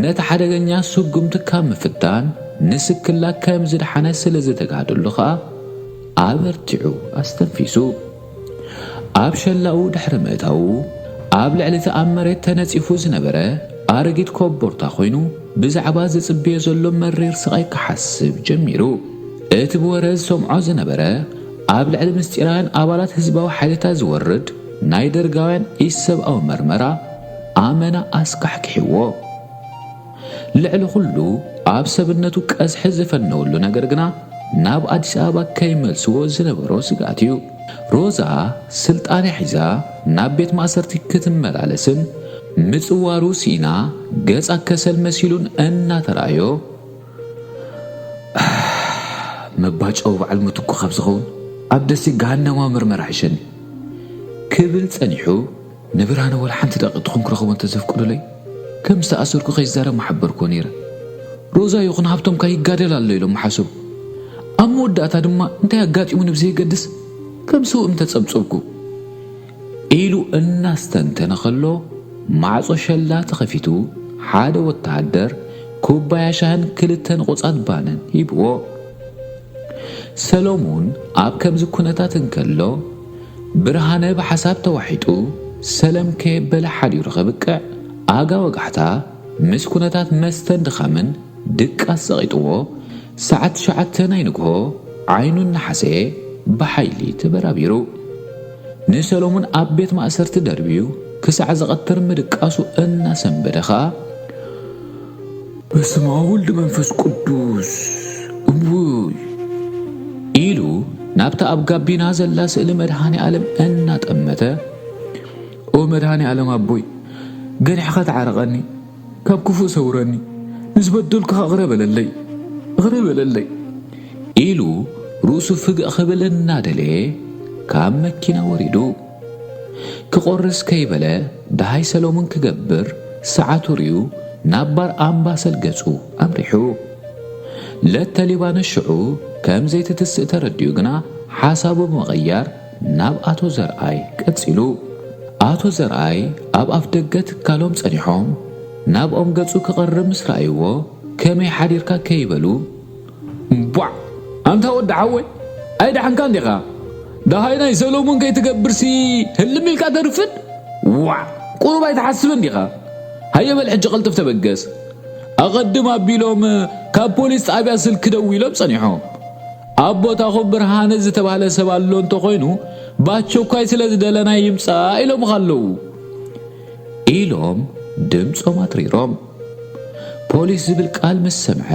ነቲ ሓደገኛ ስጉምቲ ካብ ምፍታን ንስክላ ከም ዝደሓነ ስለ ዝተጋህደሉ ከኣ ኣበርቲዑ ኣስተንፊሱ። ኣብ ሸላኡ ድሕሪ ምእታዉ፣ ኣብ ልዕሊ እቲ ኣብ መሬት ተነጺፉ ዝነበረ ኣረጊት ኮቦርታ ኮይኑ፣ ብዛዕባ ዝጽበዮ ዘሎ መሪር ስቓይ ክሓስብ ጀሚሩ። እቲ ብወረ ዝሰምዖ ዝነበረ፣ ኣብ ልዕሊ ምስጢራውያን ኣባላት ህዝባዊ ሓይልታት ዝወርድ ናይ ደርጋውያን ኢሰብኣዊ መርመራ፣ ኣመና ኣስካሕኪሕዎ። ልዕሊ ኩሉ ኣብ ሰብነቱ ቀዝሒ ዝፈነወሉ ነገር ግና ናብ ኣዲስ ኣበባ ከይመልስዎ ዝነበሮ ስግኣት እዩ። ሮዛ ስልጣንያ ሒዛ ናብ ቤት ማእሰርቲ ክትመላለስን ምጽዋሩ ስኢና ገጻ ከሰል መሲሉን እናተራእዮ፣ "መባጫዊ በዓል ምትኩ ካብ ዝኸውን ኣብ ደሴ ገሃነማዊ መርመራ ሕሸኒ" ክብል ጸኒሑ፣ ንብርሃነ ወላ ሓንቲ ደቂቕ ትኹን ክረኽቦ እንተዘፍቅዱለይ፣ ከም ዝተኣሰርኩ ከይዛረብ ምሓበርኩዎ ነይረ። ሮዛ ይኹን ሃብቶም ከ ይጋደል ኣሎ ኢሎም ምሓሰቡ። ኣብ መወዳእታ ድማ እንታይ ኣጋጢሙ ንብዘየገድስ፣ ከም ስውእ ምተጸብጸብኩ። ኢሉ እናስተንተነ ከሎ፣ ማዕጾ ሸላ ተኸፊቱ፣ ሓደ ወተሃደር ኩባያ ሻህን ክልተ ንቑጻት ባንን ሂብዎ። ሰሎሙን ኣብ ከምዚ ኩነታት እንከሎ፣ ብርሃነ ብሓሳብ ተዋሒጡ፣ ሰለም ከየበለ ሓዲሩ ከብቅዕ፣ ኣጋ ወጋሕታ ምስ ኩነታት መስተን ድኻምን ድቃስ ጸቒጥዎ፣ ሰዓት ትሽዓተ ናይ ንግሆ ዓይኑ እናሓሰየ ብሓይሊ ተበራቢሩ። ንሰሎሙን ኣብ ቤት ማእሰርቲ ደርብዩ ክሳዕ ዝቐትር ምድቃሱ እናሰንበደ ኸኣ፣ በስመ አብ ወልድ መንፈስ ቅዱስ። እውይ። ኢሉ ናብታ ኣብ ጋቢና ዘላ ስእሊ መድኃኔ ዓለም እናጠመተ፣ ኦ መድኃኔ ዓለም ኣቦይ፣ ገኒሕኻ ተዓረቐኒ፣ ካብ ክፉእ ሰውረኒ፣ ንዝበደልኩኻ እቕረ በለለይ፣ እቕረ በለለይ። ኢሉ ርእሱ ፍግእ ክብል እናደለየ ካብ መኪና ወሪዱ። ክቆርስ ከይበለ ደሃይ ሰሎሙን ክገብር ሰዓቱ ርእዩ ናብ ባር ኣምባሰል ገጹ ኣምሪሑ። ለተሊባነ ሽዑ ከም ዘይትትስእ ተረዲኡ ግና ሓሳቡ ብምቕያር ናብ ኣቶ ዘርኣይ ቀጺሉ። ኣቶ ዘርኣይ ኣብ ኣፍ ደገ ትካሎም ጸኒሖም ናብኦም ገጹ ክቐርብ ምስ ረኣይዎ ከመይ ሓዲርካ ከይበሉ፣ እምቧዕ! ኣንታ ወዲ ሓወይ፣ ኣይደሓንካን ዲኻ? ደሃይ ናይ ሰሎሙን ከይትገብርሲ ህልም ኢልካ ተርፍድ? ዋዕ! ቁሩብ ኣይትሓስብን ዲኻ? ሃየ በል ሕጂ ቀልጥፍ ተበገስ። ኣቐድም ኣቢሎም ካብ ፖሊስ ጣብያ ስልኪ ደዊሎም ጸኒሖም። ኣብ ቦታኹም ብርሃነ ዝተባህለ ሰብ ኣሎ እንተኾይኑ፣ ብኣቸኳይ ስለ ዝደለና ይምጻእ ኢሎምኻ ኣለዉ። ኢሎም ድምጾም ኣትሪሮም። ፖሊስ ዝብል ቃል ምስ ሰምዐ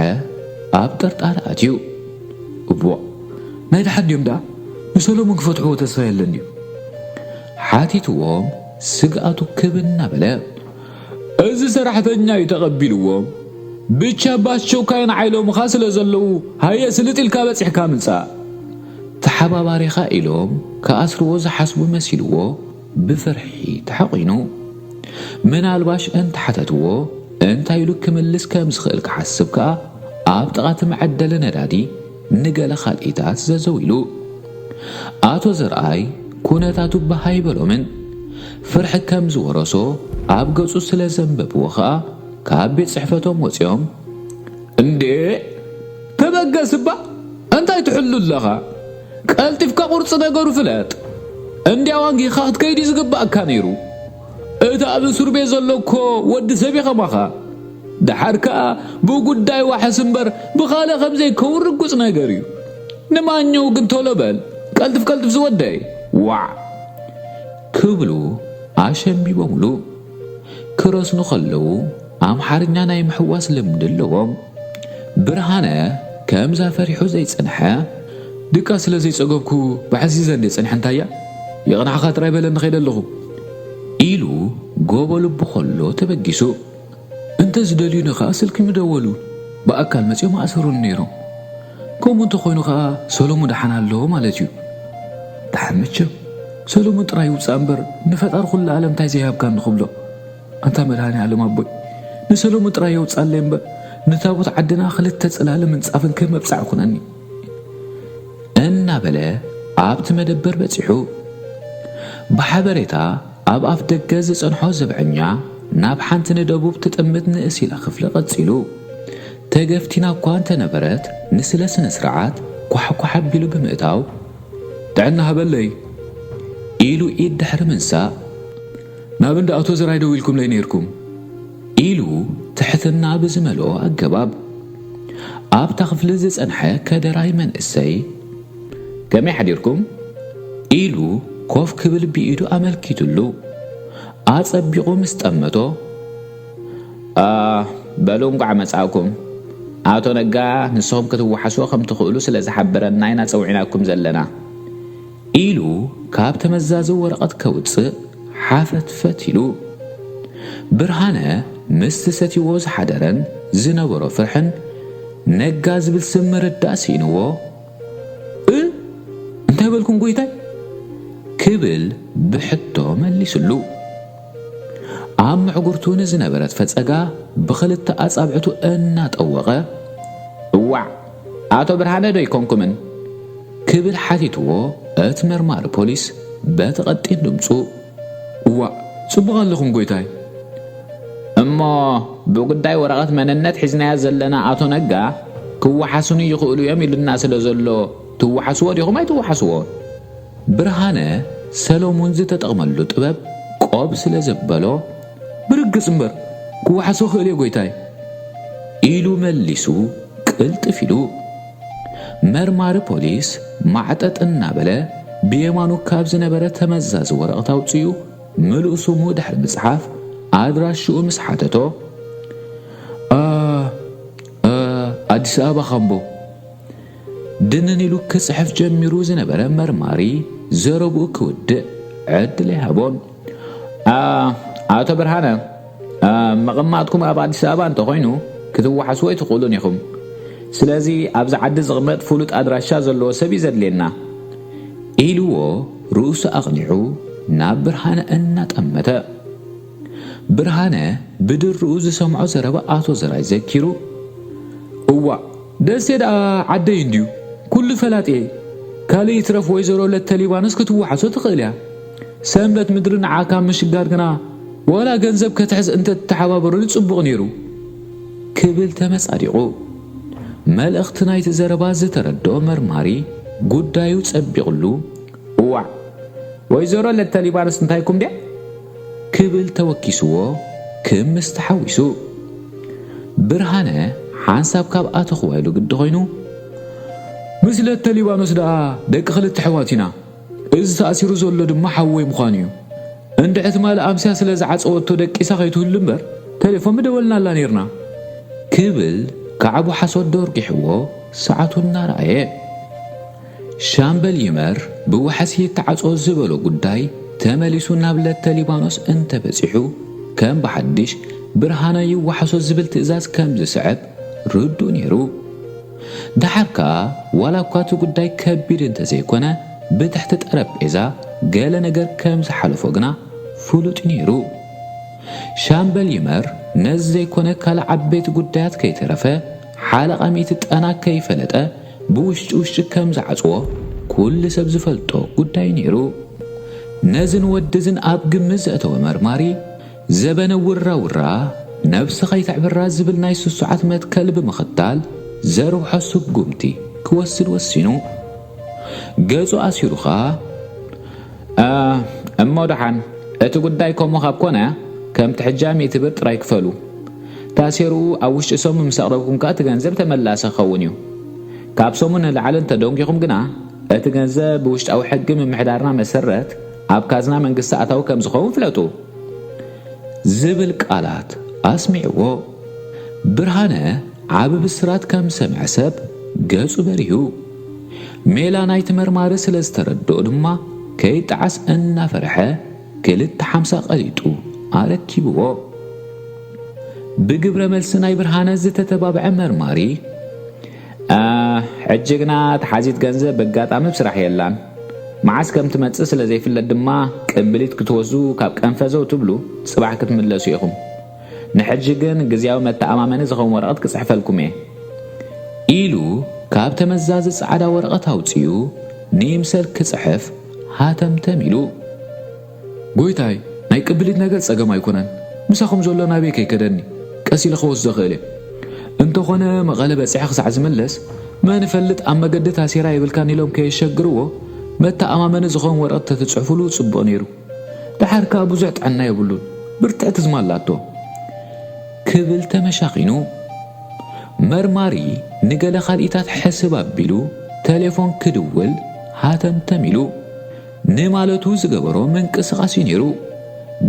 ኣብ ጥርጣረ ኣትዩ። እቦ፣ ናይ ደሓን ድዮም ደኣ? ንሰሎሙን ክፈትሕዎ ተስፋ የለን ድዩ? ሓቲትዎም ስግኣቱ ክብ እናበለ። እዚ ሰራሕተኛ እዩ ተቐቢልዎም። ብቻ ባስቸውካይ ንዓይሎምኻ ስለ ዘለዉ ሃየ ስልጥ ኢልካ በጺሕካ ምጻእ። ተሓባባሪኻ ኢሎም ክኣስርዎ ዝሓስቡ መሲልዎ ብፍርሒ ተሓቒኑ። ምናልባሽ እንተሓተትዎ እንታይ ኢሉ ክምልስ ከም ዝኽእል ክሓስብ ከኣ ኣብ ጥቓ እቲ መዐደሊ ነዳዲ ንገለ ካልኢታት ዘዘው ኢሉ። ኣቶ ዘርኣይ ኩነታቱ ብሃይበሎምን ፍርሒ ከም ዝወረሶ ኣብ ገጹ ስለ ዘንበብዎ ከኣ ካብ ቤት ጽሕፈቶም ወጺኦም፣ እንዴ ተበገስ እባ እንታይ ትሕሉ ኣለኻ? ቀልጢፍካ ቁርጺ ነገሩ ፍለጥ። እንድያው ኣንጊኻ ክትከይድ እዩ ዝግባእካ ነይሩ። እቲ ኣብ እሱር ቤት ዘሎ እኮ ወዲ ሰብ እዩ ከማኻ። ደሓር ከኣ ብጉዳይ ዋሕስ እምበር ብኻልእ ከም ዘይከውን ርጉጽ ነገር እዩ። ንማንኛው ግን ቶሎ በል፣ ቀልጥፍ ቀልጥፍ ዝወደይ። ዋዕ! ክብሉ ኣሸንቢቦምሉ። ክረስኑ ከለዉ ኣምሓርኛ ናይ ምሕዋስ ልምዲ ኣለዎም። ብርሃነ ከምዛ ፈሪሑ ዘይጸንሐ፣ ድቃ ስለ ዘይጸገብኩ ብሓዚዘ እንዴ ጸኒሐ እንታያ? የቕናዕኻ ጥራይ በለኒ ከይደ ኣለኹ። ኢሉ ጎቦ ልቡ ከሎ ተበጊሱ። እንተ ዝደልዩኒ ኸኣ ስልኪ ምደወሉ፣ ብኣካል መጺኦም ኣእሰሩኒ ነይሮም። ከምኡ እንተኾይኑ ኸኣ ሰሎሙን ደሓን ኣሎ ማለት እዩ። ደሓን መቸም ሰሎሙን ጥራይ ይውጻእ እምበር ንፈጣሪ ኩሉ ዓለም እንታይ ዘይሃብካኒ ክብሎ። ኣንታ መድሃኔ ዓለም ኣቦይ፣ ንሰሎሙን ጥራይ የውጻለይ እምበር ንታቦት ዓድና ክልተ ጽላለ ምንጻፍን ክህብ መብጻዕ ኩነኒ። እናበለ ኣብቲ መደበር በጺሑ። ብሓበሬታ ኣብ ኣፍ ደገ ዝጸንሖ ዘብዐኛ ናብ ሓንቲ ንደቡብ ትጥምት ንእስ ኢላ ክፍሊ ቀጺሉ። ተገፍቲና እኳ እንተነበረት ንስለ ስነ ስርዓት ኳሕኳሕ ኣቢሉ ብምእታው፣ ጥዕና ሃበለይ ኢሉ ኢድ ድሕሪ ምንሳእ፣ ናብ እንዳ ኣቶ ዘርኣይ ደዊልኩምለይ ነይርኩም ኢሉ ትሕትና ብዝመልኦ ኣገባብ ኣብታ ክፍሊ ዝጸንሐ ከደራይ መንእሰይ፣ ከመይ ሓዲርኩም? ኢሉ ኮፍ ክብል ብኢዱ ኣመልኪቱሉ። ኣጸቢቑ ምስ ጠመቶ፣ ኣ፣ በሉ እንቋዕ መጻእኩም። ኣቶ ነጋ ንስኹም ክትወሓስዎ ከም ትኽእሉ ስለ ዝሓበረና ኢና ጸዊዕናኩም ዘለና። ኢሉ ካብ ተመዛዚ ወረቐት ከውጽእ ሓፈትፈት ኢሉ። ብርሃነ ምስቲ ሰትይዎ ዝሓደረን ዝነበሮ ፍርሕን ነጋ ዝብል ስም ምርዳእ ስኢንዎ፣ እ እንታይ በልኩም ጎይታይ? ክብል ብሕቶ መሊስሉ። ኣብ ምዕጉርቱ ንዝነበረት ፈጸጋ ብኽልተ ኣጻብዕቱ እናጠወቐ፣ እዋዕ፣ ኣቶ ብርሃነ ዶ ኣይኮንኩምን? ክብል ሓቲትዎ እቲ መርማሪ ፖሊስ በቲ ቀጢን ድምጹ። እዋእ፣ ጽቡቕ ኣለኹም ጎይታይ። እሞ ብጉዳይ ወረቐት መንነት ሒዝናያ ዘለና ኣቶ ነጋ ክወሓሱኒ ይኽእሉ እዮም ኢሉና ስለ ዘሎ ትወሓስዎ ዲኹም ኣይትወሓስዎ? ብርሃነ ሰሎሙን ዝተጠቕመሉ ጥበብ ቆብ ስለ ዘበሎ፣ ብርግጽ እምበር ክወሓሶ ክእል እየ ጎይታይ ኢሉ መሊሱ ቅልጥፍ ኢሉ። መርማሪ ፖሊስ ማዕጠጥ እናበለ ብየማኑ ካብ ዝነበረ ተመዛዚ ወረቐት ኣውጺኡ ምሉእ ስሙ ድሕሪ ምጽሓፍ ኣድራሽኡ ምስ ሓተቶ፣ ኣ፣ ኣዲስ ኣበባ ካምቦ። ድንን ኢሉ ክጽሕፍ ጀሚሩ ዝነበረ መርማሪ ዘረብኡ ክውድእ ዕድል ኣይሃቦን። ኣቶ ብርሃነ፣ ምቕማጥኩም ኣብ ኣዲስ ኣበባ እንተኾይኑ ክትወሓስዎ ኣይትኽእሉን ኢኹም። ስለዚ ኣብዚ ዓዲ ዝቕመጥ ፍሉጥ ኣድራሻ ዘለዎ ሰብ እዩ ዘድልየና፣ ኢልዎ ርእሱ ኣቕኒዑ ናብ ብርሃነ እናጠመተ። ብርሃነ ብድርኡ ዝሰምዖ ዘረባ ኣቶ ዘርኣይ ዘኪሩ፣ እዋእ፣ ደሴ ደኣ ዓደይ እንድዩ፣ ኩሉ ፈላጥ እየ። ካልእ ይትረፍ ወይዘሮ ለተ ሊባኖስ ክትወሓሶ ትኽእል እያ። ሰንበት ምድሪ ንዓካ ምሽጋር ግና ዋላ ገንዘብ ከትሕዝ እንተ ትተሓባበሩኒ ጽቡቕ ነይሩ፣ ክብል ተመጻዲቑ። መልእኽቲ ናይቲ ዘረባ ዝተረድኦ መርማሪ ጉዳዩ ጸቢቕሉ፣ እዋዕ፣ ወይዘሮ ለተ ሊባኖስ እንታይኩም ድያ? ክብል ተወኪስዎ ክምስ ተሓዊሱ። ብርሃነ ሓንሳብ ካብ ኣተኹዋ ኢሉ ግዲ ኮይኑ፣ ምስ ለተ ሊባኖስ ደኣ ደቂ ክልተ ኣሕዋት ኢና። እዚ ተኣሲሩ ዘሎ ድማ ሓወይ ምዃኑ እዩ። እንድዒ ትማሊ ኣምስያ ስለ ዝዓጸወቶ ደቂሳ ከይትህሉ እምበር፣ ተሌፎን ምደወልናላ ነይርና። ክብል ካዕቡ ሓሶት ደርጒሕዎ ሰዓቱ እናረኣየ። ሻምበል ይመር ብዋሕሲ ይተዓጾ ዝበሎ ጉዳይ ተመሊሱ ናብ ለተ ሊባኖስ እንተበጺሑ፣ ከም ብሓድሽ ብርሃነ ይወሓሶ ዝብል ትእዛዝ ከም ዝስዕብ ርዱእ ነይሩ። ደሓር ከኣ ዋላ እኳ እቲ ጉዳይ ከቢድ እንተዘይኮነ፣ ብትሕቲ ጠረጴዛ ገለ ነገር ከም ዝሓለፎ ግና ፍሉጥ ነይሩ። ሻምበል ይመር ነዚ ዘይኮነ ካልእ ዓበይቲ ጉዳያት ከይተረፈ፣ ሓለቓ ሚእቲ ጠና ከይፈለጠ ብውሽጢ ውሽጢ ከም ዝዓጽዎ ኩሉ ሰብ ዝፈልጦ ጉዳይ ነይሩ። ነዝን ወድዝን ኣብ ግምት ዘእተወ መርማሪ፣ ዘበነ ውራ ውራ ነብሲ ከይተዕብራ ዝብል ናይ ስሱዓት መትከል ብምኽታል ዘርብሖ ስጉምቲ ክወስድ ወሲኑ። ገጹ ኣሲሩ ኸኣ፣ "እ፣ እሞ ደሓን እቲ ጉዳይ ከምኡ ካብ ኮነ ከምቲ ሕጃ ሚእቲ ብር ጥራይ ክፈሉ። ታሴርኡ ኣብ ውሽጢ ሰሙን ምስ ኣቕረብኩም ከኣ እቲ ገንዘብ ተመላሲ ክኸውን እዩ። ካብ ሰሙን ንላዕሊ እንተደንጒኹም ግና እቲ ገንዘብ ብውሽጣዊ ሕጊ ምምሕዳርና መሰረት ኣብ ካዝና መንግስቲ ኣታዊ ከም ዝኸውን ፍለጡ" ዝብል ቃላት ኣስሚዕዎ። ብርሃነ ዓቢ ብስራት ከም ዝሰምዐ ሰብ ገጹ በሪሁ። ሜላ ናይቲ መርማሪ ስለ ዝተረድኦ ድማ ከይጠዓስ እናፈርሐ ክልተ ሓምሳ ቀሊጡ ኣረኪብዎ። ብግብረ መልሲ ናይ ብርሃነ ዝተተባብዐ መርማሪ፣ "እ፣ ሕጂ ግና ተሓዚት ገንዘብ በጋጣሚ ኣብ ስራሕ የላን። መዓስ ከም ትመጽእ ስለ ዘይፍለጥ ድማ ቅብሊት ክትወስዱ ካብ ቀንፈዘው ትብሉ ጽባሕ ክትምለሱ ኢኹም። ንሕጂ ግን ግዝያዊ መተኣማመኒ ዝኸውን ወረቐት ክጽሕፈልኩም እየ" ኢሉ ካብ ተመዛዚ ጻዕዳ ወረቐት ኣውጺኡ ንይምሰል ክጽሕፍ ሃተምተም ኢሉ። "ጎይታይ፣ ናይ ቅብሊት ነገር ጸገም ኣይኮነን። ምሳኹም ዘሎ ናበይ ከይከደኒ፣ ቀስ ኢለ ክወስዶ እኽእል እየ። እንተኾነ መቐለ በጺሐ ክሳዕ ዝምለስ፣ መን ይፈልጥ ኣብ መገዲ ታሴራ የብልካን ኢሎም ከየሸግርዎ፣ መተኣማመኒ ዝኸውን ወረቐት ተትጽሕፉሉ ጽቡቕ ነይሩ። ደሓር ከኣ ብዙሕ ጥዕና የብሉን፣ ብርትዕቲ ዝማ ኣላቶ" ክብል ተመሻኺኑ። መርማሪ ንገለ ካልኢታት ሕስብ ኣቢሉ ተሌፎን ክድውል ሃተምተም ኢሉ። ንማለቱ ዝገበሮ ምንቅስቓስ እዩ ነይሩ።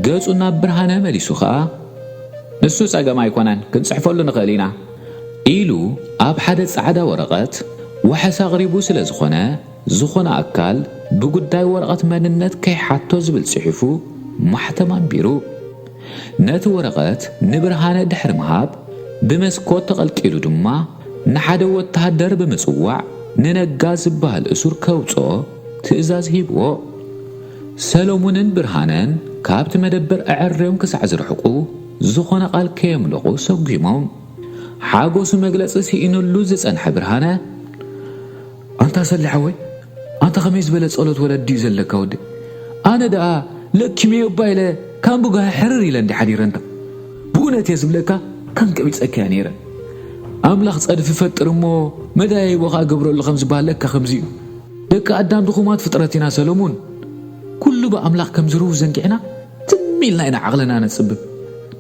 ገጹ ናብ ብርሃነ መሊሱ ኸኣ፣ "ንሱ ጸገም ኣይኮነን፣ ክንጽሕፈሉ ንኽእል ኢና" ኢሉ ኣብ ሓደ ጻዕዳ ወረቐት ዋሕስ ኣቕሪቡ ስለ ዝኾነ፣ ዝኾነ ኣካል ብጉዳይ ወረቐት መንነት ከይሓቶ ዝብል ጽሒፉ ማሕተም ኣንቢሩ። ነቲ ወረቐት ንብርሃነ ድሕሪ ምሃብ፣ ብመስኮት ተቐልቂሉ ድማ ንሓደ ወተሃደር ብምጽዋዕ ንነጋ ዝበሃል እሱር ከውጽኦ ትእዛዝ ሂብዎ። ሰሎሙንን ብርሃነን ካብቲ መደበር ኣዐርዮም ክሳዕ ዝርሕቁ፣ ዝኾነ ቃል ከየምለቑ ሰጒሞም። ሓጎሱ መግለጺ ስኢኑሉ ዝጸንሐ ብርሃነ፣ "ኣንታ ሰሊ ሓወይ፣ ኣንታ ከመይ ዝበለ ጸሎት ወለዲ እዩ ዘለካ ወዲ? ኣነ ደኣ ለኪመዮ እባ ኢለ ካብ ብጓሂ ሕርር ኢለ እንዲ ሓዲረ እንታ። ብእውነት እየ ዝብለካ፣ ካንቀቢጸካ እያ ነይረ። ኣምላኽ ጸድፊ ፈጥር እሞ መዳየቦ ከኣ ገብረሉ ከም ዝበሃል ለካ ከምዚ እዩ። ደቂ ኣዳም ድኹማት ፍጥረት ኢና ሰለሙን። ኩሉ ብኣምላኽ ከም ዝርውብ ዘንጊዕና ትም ኢልና ኢና ዓቕልና ነጽብብ።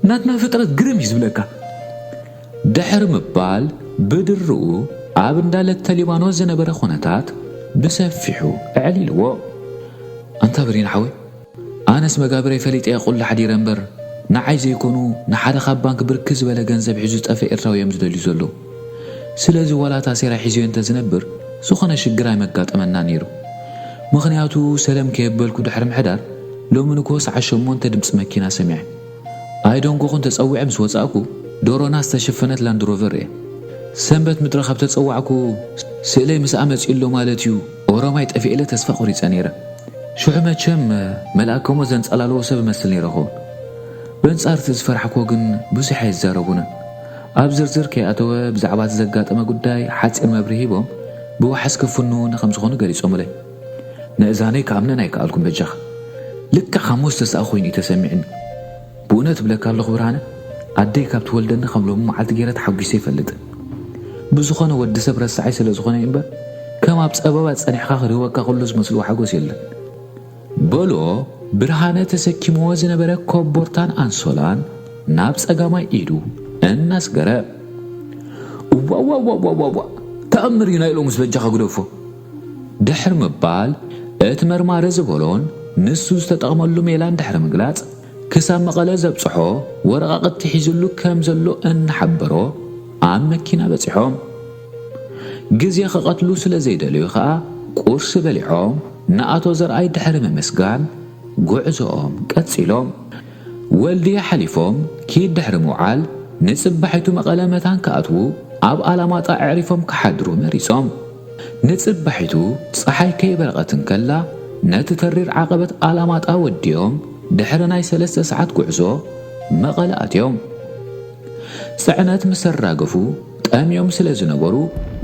ናትና ፍጥረት ግርም እዩ ዝብለካ" ድሕሪ ምባል ብድርኡ ኣብ እንዳ ለተ ሊባኖስ ዝነበረ ኩነታት ብሰፊሑ ኣዕሊልዎ። "ኣንታ ብሪን ሓወይ፣ ኣነስ መጋብረይ ፈሊጠ እየ ቁላ ሓዲረ እምበር፣ ንዓይ ዘይኮኑ ንሓደ ካብ ባንክ ብርክት ዝበለ ገንዘብ ሒዙ ዝጠፍእ ኤርትራዊ እዮም ዝደልዩ ዘለዉ። ስለዚ ዋላ እታ ሴራ ሒዘዮ እንተ ዝነብር ዝኾነ ሽግር ኣይመጋጠመና ነይሩ። ምኽንያቱ ሰለም ከየበልኩ ድሕሪ ምሕዳር ሎሚ ንግሆ ሰዓት ሸሞንተ ድምፂ መኪና ሰሚዐ። ኣይደንጎኹን ተጸዊዐ ምስ ወጻእኩ ዶሮና ዝተሸፈነት ላንድሮቨር እየ። ሰንበት ምድረ ካብ ተጸዋዕኩ ስእለይ ምስኣ መጺኡ ኣሎ ማለት እዩ። ኦሮማይ ጠፊኤለ ተስፋ ቆሪጸ ነይረ። ሽዑ መቸም መልኣከሞ ዘንጸላለዎ ሰብ እመስል ነይረ ኸውን። በንጻር እቲ ዝፈራሕክዎ ግን ብዙሕ ኣይዛረቡንን። ኣብ ዝርዝር ከይኣተወ ብዛዕባ እቲ ዘጋጠመ ጉዳይ ሓጺር መብርሂ ሂቦም ብዋሕስ ክፍንውኒ ከም ዝኾኑ ገሊጾምለይ። ንእዛነይ ክኣምነን ኣይከኣልኩን በጃኻ። ልክዕ ካብ ሞት ዝተሳእኹ ኮይኑ እዩ ተሰሚዕኒ። ብእውነት እብለካ ኣለኹ ብርሃነ፣ ኣደይ ካብ ትወልደኒ ከም ሎሚ መዓልቲ ገይረ ተሓጒሰ ኣይፈልጥን። ብዝኾነ ወዲ ሰብ ረሳዓይ ስለ ዝኾነ እዩ እምበር፣ ከም ኣብ ጸበባ ጸኒሕካ ክርህወካ ከሎ ዝመስልዎ ሓጎስ የለን። በሎ ብርሃነ ተሰኪምዎ ዝነበረ ኮቦርታን ኣንሶላን ናብ ጸጋማይ ኢዱ እናስገረ። ዋዋዋዋዋዋ፣ ተኣምር እዩ ናይ ሎሙስ በጃኻ ግደፎ። ድሕሪ ምባል እቲ መርማሪ ዝበሎን ንሱ ዝተጠቕመሉ ሜላን ድሕሪ ምግላጽ፣ ክሳብ መቐለ ዘብጽሖ ወረቓቕቲ ሒዝሉ ከም ዘሎ እናሓበሮ ኣብ መኪና በጺሖም። ግዜ ክቐትሉ ስለ ዘይደለዩ ኸኣ ቁርሲ በሊዖም ንኣቶ ዘርኣይ ድሕሪ ምምስጋን ጉዕዞኦም ቀጺሎም። ወልድያ ሓሊፎም ኪድ ድሕሪ ምውዓል ንጽባሒቱ መቐለ መታን ክኣትዉ ኣብ ኣላማጣ ኣዕሪፎም ክሓድሩ መሪጾም። ንጽባሒቱ ጸሓይ ከይበረቐት እንከላ ነቲ ተሪር ዓቐበት ኣላማጣ ወዲኦም ድሕሪ ናይ ሰለስተ ሰዓት ጉዕዞ መቐለ ኣትዮም። ጽዕነት ምስ ኣራገፉ ጠምዮም ስለ ዝነበሩ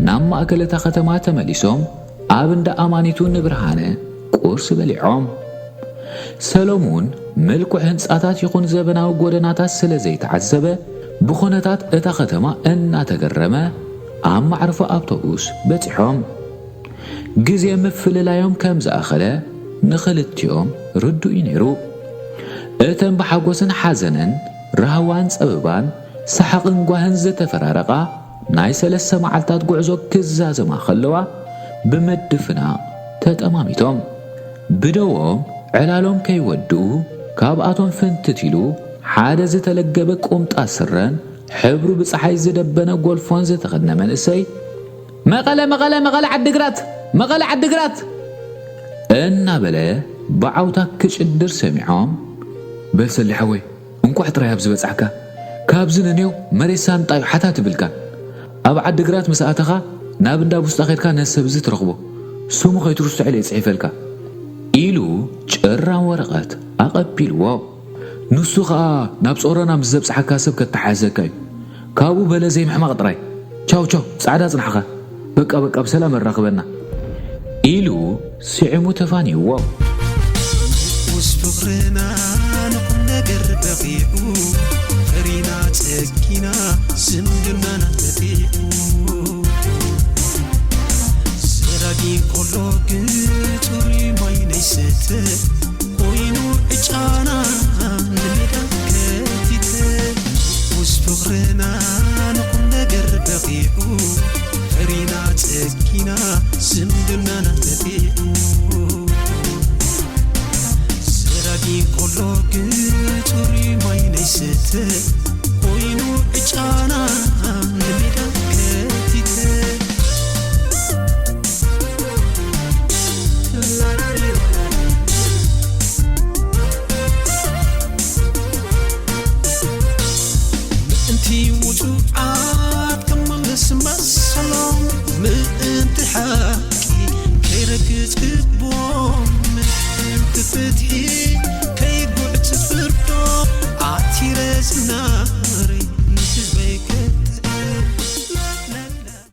ናብ ማእከል እታ ከተማ ተመሊሶም ኣብ እንዳ ኣማኒቱ ንብርሃነ ቁርሲ በሊዖም። ሰሎሙን ምልኩዕ ህንጻታት ይኹን ዘበናዊ ጎደናታት ስለ ዘይተዓዘበ ብኹነታት እታ ከተማ እናተገረመ ኣብ ማዕርፎ ኣውቶቡስ በጺሖም። ግዜ ምፍልላዮም ከም ዝኣኸለ ንኽልቲኦም ርዱእ እዩ ነይሩ። እተን ብሓጎስን ሓዘንን ራህዋን ጸበባን ሰሓቕን ጓህን ዝተፈራረቓ ናይ ሰለስተ መዓልታት ጉዕዞ ክዛዘማ ከለዋ ብምድፍናቕ ተጠማሚቶም። ብደዎም ዕላሎም ከይወድኡ ካብኣቶም ፍንትት ኢሉ ሓደ ዝተለገበ ቁምጣ ስረን ሕብሩ ብጸሓይ ዝደበነ ጎልፎን ዝተኸድነ መንእሰይ መቐለ መቐለ መቐለ ዓድግራት መቐለ ዓድግራት እናበለ ብዓውታ ክጭድር ሰሚዖም። በል ሰሊ ሓወይ እንቋዕ ጥራይ ኣብዚ በጻሕካ። ካብዚ ንኔው መሬት ሳንጣ እዩ ሓታት ይብልካ። ኣብ ዓድግራት ምስ ኣተኻ ናብ እንዳ ቡስጣ ኸድካ ነዚ ሰብ እዚ ትረኽቦ። ስሙ ከይትርስዖ ኢለ ይጽሒፈልካ። ኢሉ ጭራም ወረቐት ኣቐቢልዎ። ንሱ ኸኣ ናብ ጾሮና ምስ ዘብጽሓካ ሰብ ከተሓሕዘካ እዩ። ካብኡ በለ ዘይምሕማቕ ጥራይ። ቻው ቻው ጻዕዳ ጽናሕኻ። በቃ በቃ ብሰላም ኣራኽበና። ኢሉ ስዒሙ ተፋንይዎ። ንኡስ ፍቕርና ንቑም ነገር በቒዑ ፈሪና ጸጊና ዝምድናና ተጢዑ ዘራጊ እንከሎ